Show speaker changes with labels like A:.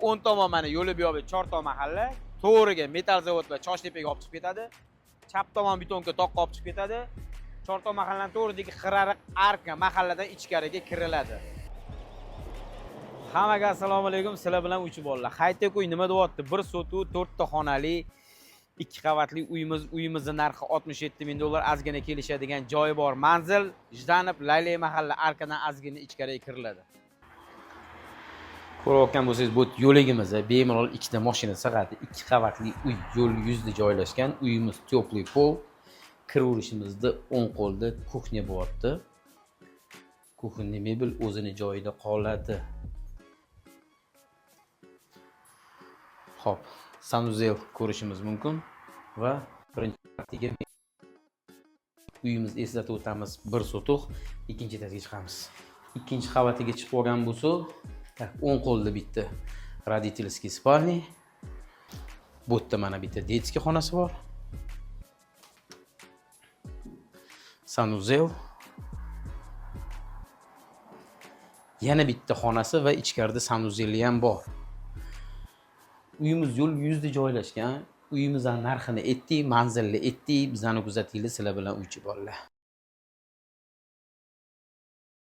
A: O'ng tomon mana yo'li bu yoqda Chortoq mahalla, to'g'riga metall zavod va Choshtepaga olib chiqib ketadi. Chap tomon Bitonka toqqa olib chiqib ketadi. Chortoq mahallaning to'g'ridagi Xirariq arka mahalladan ichkariga kiriladi. Hammaga assalomu alaykum, sizlar bilan uch bolalar. Haytek uy nima deyapti? 1 sotu, 4 ta xonali, 2 qavatli uyimiz, uyimizni narxi 67 ming dollar, ozgina kelishadigan joyi bor. Manzil Jdanov Layli mahalla arkadan ozgina ichkariga kiriladi. Ko'rayotgan bo'lsangiz, bu yo'ligimiz bemalol ikkita mashina sig'adi. 2 qavatli uy yo'l yuzida joylashgan. Uyimiz теплый пол. Kiraverishimizda o'ng qo'lda kuxnya bo'lyapti. Kuxnya mebel o'zini joyida qoladi. Xo'p, sanuzel ko'rishimiz mumkin va birinchi qavatiga uyimizni eslatib o'tamiz. 1 sotix, ikkinchi etajga chiqamiz. Ikkinchi qavatiga chiqib olgan bo'lsak, так, o'ng qo'lda bitta родительский спальня. Bu yerda mana bitta детский xonasi bor. Sanuzel. Yana bitta xonasi va ichkarida sanuzeli ham bor. Uyimiz yo'l yuzida joylashgan. Uyimizning narxini aytdik, manzilni aytdik. Bizani kuzatinglar, sizlar bilan uychi bolalar.